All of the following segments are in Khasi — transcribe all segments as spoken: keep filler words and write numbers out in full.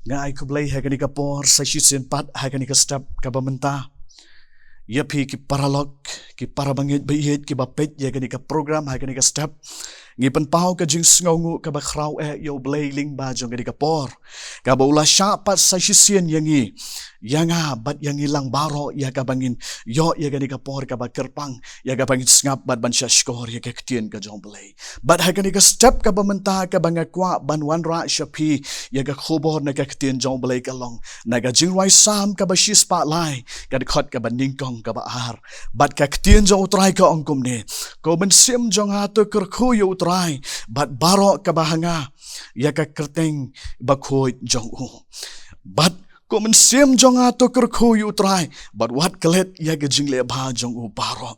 Nga ai khublei ha kane ka por sa shisien pat ha kane ka step kaba mynta. Ïa phi ki paralok, ki parabangeit baieit kiba peit ïa kane ka program ha kane ka step. Ngi pynpaw ka jingsngewnguh kaba khraw eh ïa U Blei lyngba jong kane ka por, kaba u la shah pat sa shisien ïa ngi, ïa nga bad ïa ngi lang baroh, ïa kaba ngin ïoh ïa kane ka por kaba kyrpang, ïa kaba ngin sngap bad ban shahshkor ïa ka ktien ka jong U Blei. Bad ha kane ka step kaba mynta kaba nga kwah ban wanrah sha phi ïa ka khubor na ka ktien jong U Blei ka long na ka Jingrwai Salm kaba shispah lai, ka dkhot kaba nyngkong kaba ar. Bad ka ktien jong U Trai ka ong kumne: Ko mynsiem jong nga, to kyrkhu ïa U Trai, bad baroh kaba ha nga, ïa ka kyrteng bakhuid jong u. Bad ko mynsiem jong nga, to kyrkhu ïa U Trai, bad wat klet ïa ka jinglehbha jong u baroh.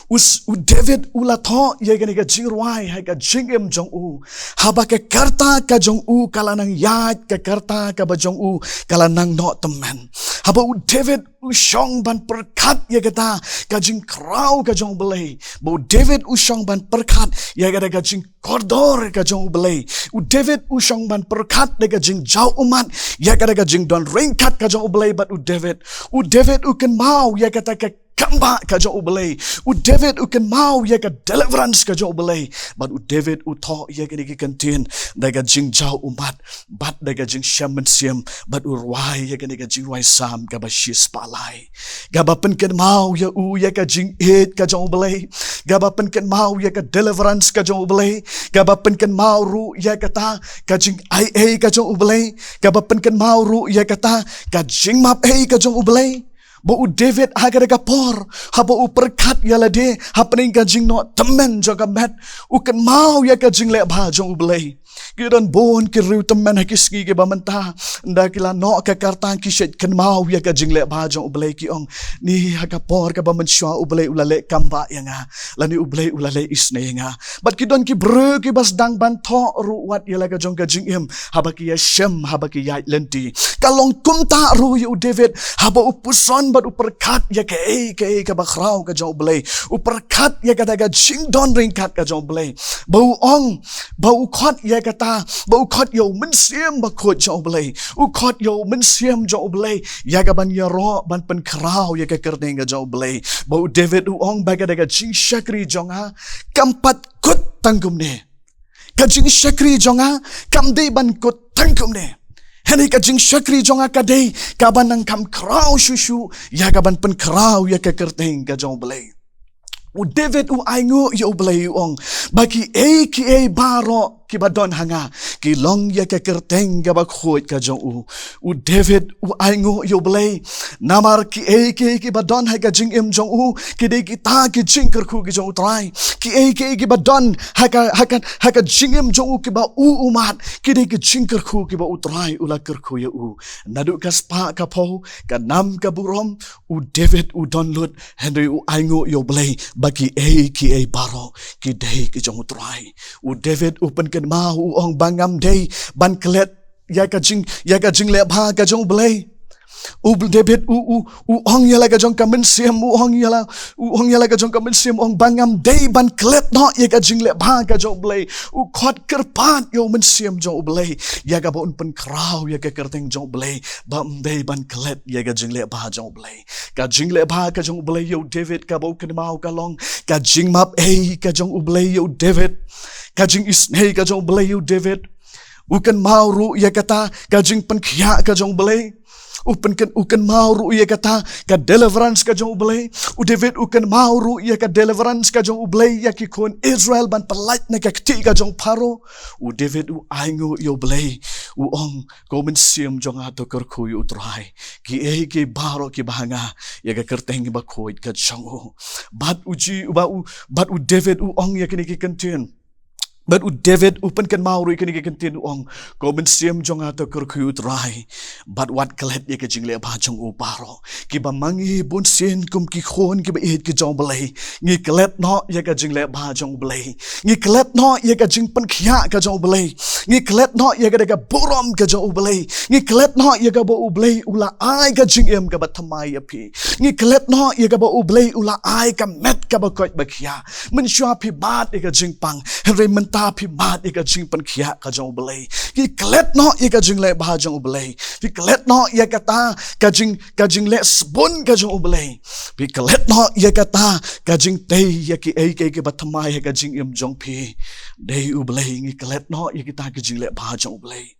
U s-, u David u la thoh ïa kane ka jingrwai ha ka jingim jong u, haba ka karta ka jong u ka la nang ïaid, ka karta kaba jong u ka la nang noh tymmen. Haba u David u shong ban pyrkhat ïa kata ka jingkhraw ka jong U Blei, ba u David u shong ban pyrkhat ïa kata ka jingkordor ka jong U Blei, u David u shong ban pyrkhat da ka jingjaw ummat ïa kata ka jingdon ryngkat ka jong U Blei bad u David. U David u kynmaw ïa kata ka kambah ka jong U Blei. U David u kynmaw ïa ka deliverance ka jong U Blei. Bad u David u thoh ïa kane ka kyntien da ka jingjaw ummat bad da ka jingshem mynsiem, bad u rwai ïa kane ka Jingrwai Salm kaba shispah lai, kaba pynkynmaw ïa u ïa ka jingïeit ka jong U Blei, kaba pynkynmaw ïa ka deliverance ka jong U Blei, kaba pynkynmaw ruh ïa kata ka jingaiei ka jong U Blei, kaba pynkynmaw ruh ïa kata ka jingmap ei ka jong U Blei. Ba u David ha kata ka por, haba u pyrkhat ïa lade hapdeng ka jingnoh tymmen jong ka met, u kynmaw ïa ka jinglehbha jong U Blei. Ki don bun ki riew tymmen ha ki sngi kiba mynta, ynda ki la noh ka karta ki shait kynmaw ïa ka jinglehbha jong U Blei, ki ong, ni ha ka por kaba mynshuwa U Blei u la leh kambah ïa nga, lane U Blei u la leh isynei ïa nga. Bad ki don ki briew kiba sdang ban thoh ruh wat ïa la ka jong ka jingim haba ki ïashem, haba ki ïaid lynti. Ka long kumta ruh ïa u David, haba u puson bad u pyrkhat ïa kaei kaei kaba khraw ka jong U Blei, u pyrkhat ïa kata ka jingdon ryngkat ka jong U Blei, ba u ong, ba u khot ïa kata, ba u khot ïa u Mynsiem Bakhuid jong U Blei, u khot ïa u Mynsiem jong U Blei ïa kaban ïaroh ban pynkhraw ïa ka kyrteng ka jong U Blei. Ba u David u ong ba kata ka jingshakri jong nga kam pat kut tang kumne. Ka jingshakri jong nga kam dei ban kut tang kumne. Hynrei ka jingshakri jong nga ka dei kaban nang kham khraw shuh shuh ïa kaban pynkhraw ïa ka kyrteng ka jong U Blei. U David u ainguh ïa U Blei, u ong ba kiei kiei baroh kiba don ha nga ki long ïa ka kyrteng kaba khuid ka jong u. U David u ainguh ïa U Blei namar kiei kiei kiba don ha ka jingim jong u ki dei kita ki jingkyrkhu ki jong U Trai. Kiei kiei kiba don ha ka, ha ka, ha ka jingim jong u kiba u ummat, ki dei ki jingkyrkhu kiba U Trai u la kyrkhu ïa u. Naduh ka spah ka phew, ka nam ka burom, u David u don lut, hynrei u ainguh ïa U Blei ba kiei kiei baroh ki dei ki jong U Trai. U David u pynkynmaw, u ong ba ngam dei ban klet ïa ka jing, ïa ka jinglehbha ka jong U Blei. U David u, u, u ong ïa la ka jong ka mynsiem, u ong ïa la, u ong ïa la ka jong ka mynsiem, u ong ba ngam dei ban klet noh ïa ka jinglehbha ka jong U Blei. U khot kyrpad ïa u Mynsiem jong U Blei ïa kaba un pynkhraw ïa ka kyrteng jong U Blei, ba ym dei ban klet ïa ka jinglehbha jong U Blei. Ka jinglehbha ka jong U Blei ïa u David kaba u kynmaw ka long ka jingmap ei ka jong U Blei ïa u David, ka jingisynei ka jong U Blei ïa u David. U kynmaw ruh ïa kata ka jingpynkhiah ka jong U Blei. U pynken-, u kynmaw ruh ïa kata ka deliverance ka jong U Blei. U David u kynmaw ruh ïa ka deliverance ka jong U Blei ïa ki khun Israel ban pyllait na ka kti ka jong Pharaoh. U David u ainguh ïa U Blei, u ong, ko mynsiem jong nga, to kyrkhu ïa U Trai. Kiei kiei baroh kiba ha nga, ïa ka kyrteng bakhuid ka jong u. Bad u ji, bad u, bad u David u ong ïa kine ki kyntien. Bad u David u pynkynmaw ruh ïa kine ki kyntien, u ong, ko mynsiem jong nga, to kyrkhu ïa U Trai, bad wat klet ïa ka jinglehbha jong u baroh. Kiba ma ngi bunsien kum ki khun kiba ïeit ki jong U Blei, ngi klet noh ïa ka jinglehbha jong U Blei. Ngi klet noh ïa ka jingpynkhiah ka jong U Blei. Ngi klet noh ïa ka, da ka burom ka jong U Blei. Ngi klet noh ïa kaba U Blei u la ai ka jingim kaba thymmai ïa phi. Ngi klet noh ïa kaba U Blei u la ai ka met kaba koit ba khiah. Mynshuwa phi mad ïa ka jingpang, hynrei mynta phi mad ïa ka jingpynkhiah ka jong U Blei. Phi klet noh ïa ka jingleh bha jong U Blei. Phi klet noh ïa kata ka jing, ka jingleh sbun ka jong U Blei. Phi klet noh ïa kata ka jingtei ïa kiei kiei kiba thymmai ha ka jingim jong phi. Dei U Blei, ngi klet noh ïa kita ka jingleh bha jong U Blei.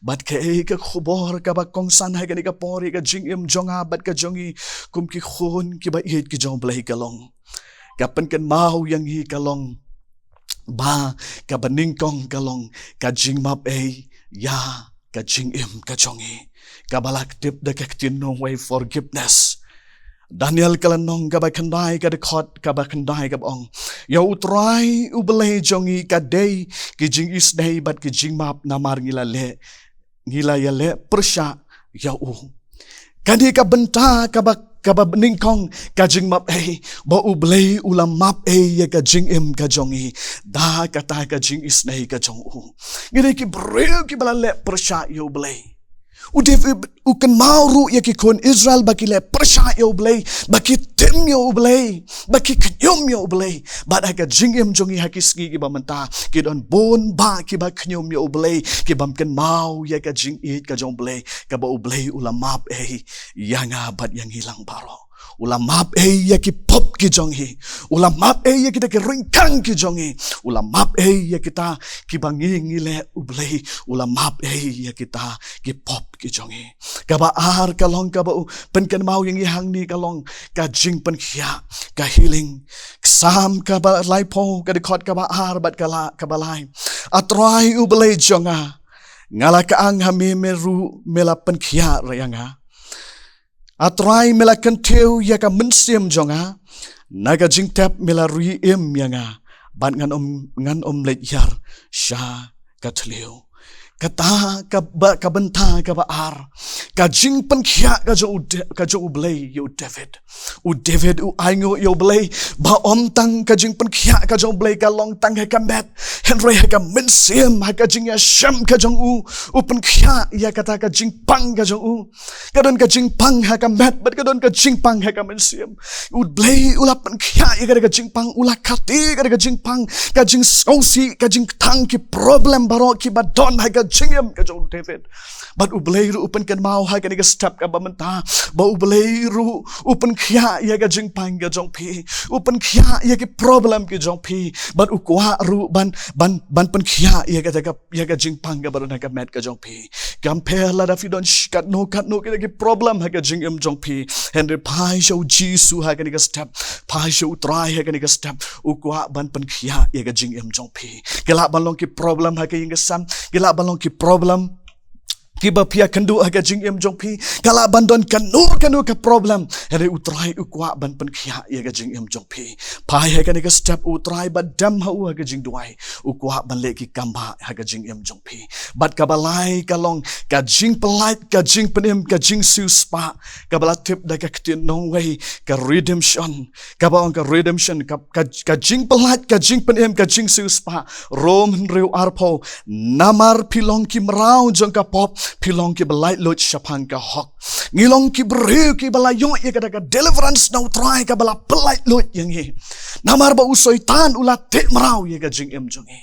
Bad kaei ka khubor kaba kongsan ha kane ka por ïa ka jingim jong nga bad ka jong ngi kum ki khun kiba ïeit ki jong U Blei ka long, ka pynkynmaw ïa ngi ka long ba kaba nyngkong ka long ka jingmap ei ïa ka jingim ka jong ngi, kaba la tip da ka ktien nongwei forgiveness. Daniel ka lynnong kaba khyndai ka dkhot kaba khyndai kaba ong, ïa U Trai U Blei jong ngi ka dei ki jingisynei bad ki jingmap namar ngi la leh, ngi la ïaleh pyrshah ïa u. Kane ka bynta kaba, kaba nyngkong ka jingmap ei, ba U Blei u la map ei ïa ka jingim ka jong ngi da kata ka jingisynei ka jong u. Ngi dei ki briew kiba la leh pyrshah ïa U Blei. U David u kynmaw ruh ïa ki khun Israel ba ki leh pyrshah ïa U Blei, ba ki tim ïa U Blei, ba ki khñium ïa U Blei. Bad ha ka jingim jong ngi ha ki sngi kiba mynta ki don bun bah kiba khñium ïa U Blei, kibym kynmaw ïa ka jingïeit ka jong U Blei, kaba U Blei u la map ei ïa nga bad ïa ngi lang baroh. U la map ei ïa ki pop ki jong ngi. U la map ei ïa kita ki ryngkang ki jong ngi. U la map ei ïa kita kiba ngi, ngi leh, U Blei u la map ei ïa kita ki pop ki jong ngi. Kaba ar ka long kaba u pynkynmaw ïa ngi hangne ka long ka jingpynkhiah, ka healing. Salm kaba laiphew ka dkhot kaba ar bad ka la, kaba lai. A Trai U Blei jong nga, nga la kyang ha me, me ruh me la pynkhiah ïa nga. A Trai me la kyntiew ïa ka mynsiem jong nga, na ka jingtep me la ri im ïa nga, bad ngan ym, ngan ym leit hiar sha ka thliew. Kata kaba, ka bynta kaba ar, ka jingpynkhiah ka jong U De-, ka jong U Blei ïa u David. U David u ainguh ïa U Blei ba ym tang ka jingpynkhiah ka jong U Blei ka long tang ha ka met, hynrei ha ka mynsiem, ha ka jingïashem ka jong u, u pynkhiah ïa kata ka jingpang ka jong u. Ka don ka jingpang ha ka met bad ka don ka jingpang ha ka mynsiem. U Blei u la pynkhiah ïa kata ka jingpang, u la kati ïa kata ka jingpang, ka jingsngewsih, ka jingkthang, ki problem baroh kiba don ha ka jingim ka jong u David. Bad U Blei ruh u pynkynmaw ha kane ka step kaba mynta ba U Blei ruh u pynkhiah ïa ka jingpang ka jong phi, u pynkhiah ïa ki problem ki jong phi. Bad u kwah ruh ban, ban, ban pynkhiah ïa kata ka, ïa ka jingpang kaba don ha ka met ka jong phi. Kam pher lada phi don sh-, katno katno kita ki problem ha ka jingim jong phi, hynrei phai sha u Jisu ha kane ka step, phai sha u Trai ha kane ka step. U kwah ban pynkhiah ïa ka jingim jong phi. Ki lah ban long ki problem ha ka ïing ka sem, ki lah ban long ki problem kiba phi ïakynduh ha ka jingim jong phi, ka lah ban don kano kano ka problem, hynrei u Trai u kwah ban pynkhiah ïa ka jingim jong phi. Phai ha kane ka step u Trai, bad dem ha u ha ka jingduwai. U kwah ban leh ki kam bah ha ka jingim jong phi. Bad kaba lai ka long ka jingpyllait, ka jingpynim, ka jingsiewspah, kaba la tip da ka ktien nongwei ka redemption. Kaba ong ka redemption, ka, ka, ka jingpyllait, ka jingpynim, ka jingsiewspah. Rom hynriew arphew, namar phi long ki mraw jong ka pop, phi long kiba laitluid shaphang ka hok. Ngi long ki briew kiba la ïoh ïa kata ka deliverance na u Trai kaba la pyllait luid ïa ngi. Namar ba u Soitan u la teh mraw ïa ka jingim jong ngi.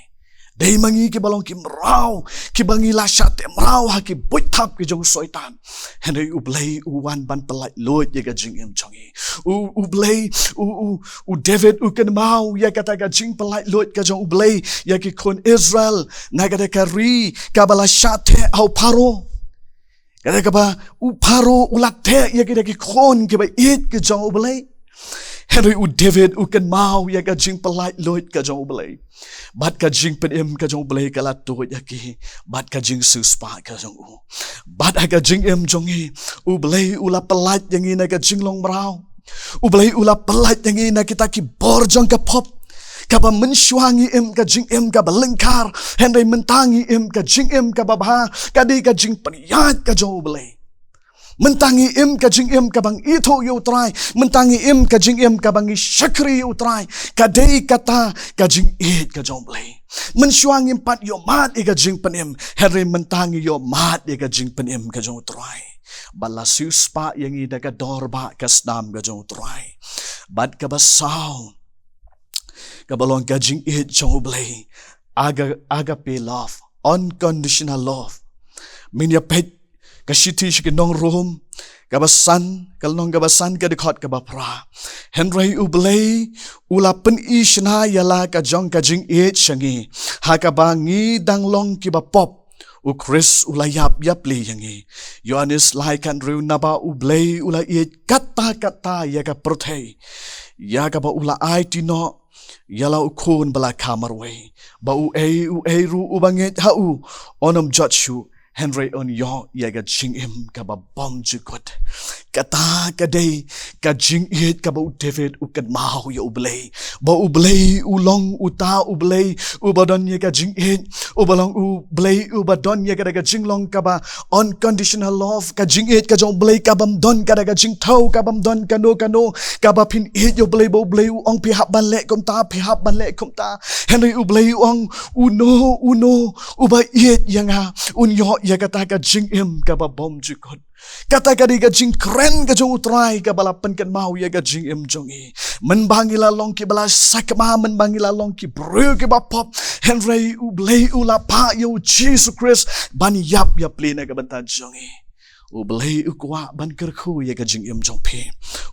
Dei ma ngi kiba long ki mraw, kiba ngi la shah teh mraw ha ki buit thap ki jong u Soitan. Hynrei U Blei u wan ban pyllait luid ïa ka jingim jong ngi. U, U Blei, u, u, u David u kynmaw ïa kata ka jingpyllait luid ka jong U Blei ïa ki khun Israel na kata ka ri kaba la shah teh ha u Pharaoh. Kata kaba u Pharaoh u la teh ïa kita ki khun kiba ïeit ki jong U Blei. Hynrei u David u kynmaw ïa ka jingpyllait luid ka jong U Blei. Bad ka jingpynim ka jong U Blei ka la tuid ïa ki. Bad ka jingsiewspah ka jong u. Bad ha ka jingim jong ngi, U Blei u la pyllait ïa ngi na ka jinglong mraw. U Blei u la pyllait ïa ngi na kita ki bor jong ka pop. Kaba mynshuwa ngi im ka jingim kaba lyngkar, hynrei mynta ngi im ka jingim kaba bha, ka dei ka jingpynïaid ka jong U Blei. Mynta ngi im ka jingim kaba ngi ithuh ïa u Trai, mynta ngi im ka jingim kaba ngi shakri ïa u Trai, ka dei kata ka jingïeit ka jong U Blei. Mynshuwa ngim pat ïoh mad ïa ka jingpynim, hynrei mynta ngi ïoh mad ïa ka jingpynim ka jong u Trai. Ba la siewspah ïa ngi da ka dor ba ka snam ka jong u Trai. Bad kaba saw, kaba long ka jingïeit jong U Blei. Aga-, agape love, unconditional love. Mynta peit ka shithi sha ki nong Rom, kaba san, ka lynnong kaba san, ka dkhot kaba phra. Hynrei U Blei u la pynïaishna ïa la ka jong ka jingïeit sha ngi, ha kaba ngi dang long kiba pop, U Khrist u la ïap ïapli ïa ngi. Ïoannis lai khathynriew, naba U Blei u la ïeit katta katta ïa ka pyrthei, ïa kaba u la aiti noh ïa la U Khun ba la kha marwei, ba uei uei ruh uba ngeit ha u un ym jot shuh, hynrei un ïoh ïa ka jingim kaba bymjukut. Kata ka dei ka jingïeit kaba u David u kynmaw ïa U Blei, ba U Blei u long uta U Blei uba don ïa ka jingïeit, uba long U Blei uba don ïa kata ka jinglong kaba unconditional love, ka jingïeit ka jong U Blei kabym don kata ka jingthaw, kabym don kano kano, kaba phin ïeit ïa U Blei, ba U Blei u ong phi hap ban leh kumta, phi hap ban leh kumta. Hynrei U Blei u ong, uno uno uba ïeit ïa nga un ïoh ïa kata ka jingim kaba bymjukut. Kata ka dei ka jingkren ka jong U Trai kaba la pynkynmaw ïa ka jingim jong ngi. Mynba ngi la long kiba la sakma, mynba ngi la long ki briew kiba pop, hynrei U Blei u la phah ïa U Jisu Khrist ban ïap ïapli na ka bynta jong ngi. U Blei u kwah ban kyrkhu ïa ka jingim jong phi.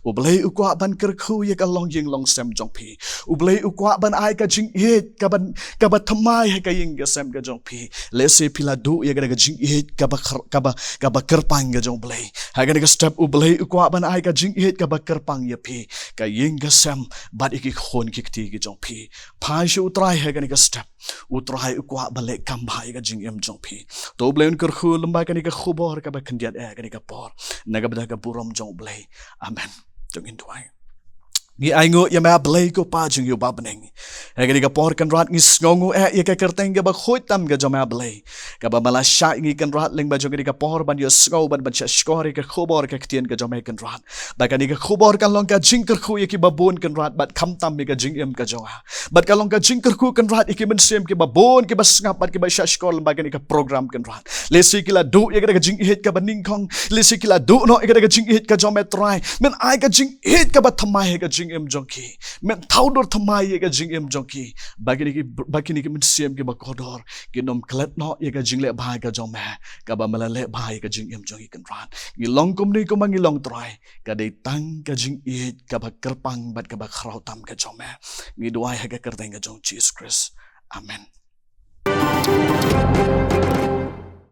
U Blei u kwah ban kyrkhu ïa ka longïing longsem jong phi. U Blei u kwah ban ai ka jingïeit kaban, kaba thymmai ha ka ïing ka sem ka jong phi. Lehse phi la duh ïa kata ka jingïeit kaba khyr-, kaba, kaba kyrpang ka jong U Blei. Ha kane ka step U Blei u kwah ban ai ka jingïeit kaba kyrpang ïa phi, ka ïing ka sem bad ïa ki khun ki kti ki jong phi. Phai sha U Trai ha kane ka step. U Trai u kwah ban leh kam bha ïa ka jingim jong phi. To U Blei un kyrkhu lyngba kane ka khubor kaba khyndiat eh ha kane ka por, na ka bynta ka burom jong U Blei. Amen. To ngin duwai. Ngi ainguh ïa me A Blei ko Pa jong ngi uba ha bneng. Ha kane ka por Kynrad ngi sngewnguh eh ïa ka kyrteng kaba khuid tam ka jong me A Blei, kaba me la shah ïa ngi Kynrad lyngba jong kane ka por ban ïohsngew bad ban shahshkor ïa ka khubor ka ktien ka jong me Kynrad. Ba kane ka khubor kan long ka jingkyrkhu ïa kiba bun Kynrad, bad khamtam ïa ka jingim ka jong nga. Bad kan long ka jingkyrkhu Kynrad ïa ki mynsiem kiba bun kiba sngap bad kiba shahshkor lyngba kane ka program Kynrad. Lehse ki la duh ïa kata ka jingïeit kaba nyngkong, lehse ki la duh noh ïa kata ka jingïeit ka jong me Trai. Men ai ka jingïeit kaba thymmai ha ka jingim jong ki. Men thaw dur thymmai ïa ka jingim jong ki. Ba kine ki, ba kine ki mynsiem kiba kordor kin ym klet noh ïa ka jingleh bha ka jong me, kaba me la leh bha ïa ka jingim jong ki Kynrad. Ngi long kumne kumba ngi long Trai, ka dei tang ka jingïeit kaba kyrpang bad kaba khraw tam ka jong me. Ngi duwai ha ka kyrteng ka jong U Jisu Khrist. Amen.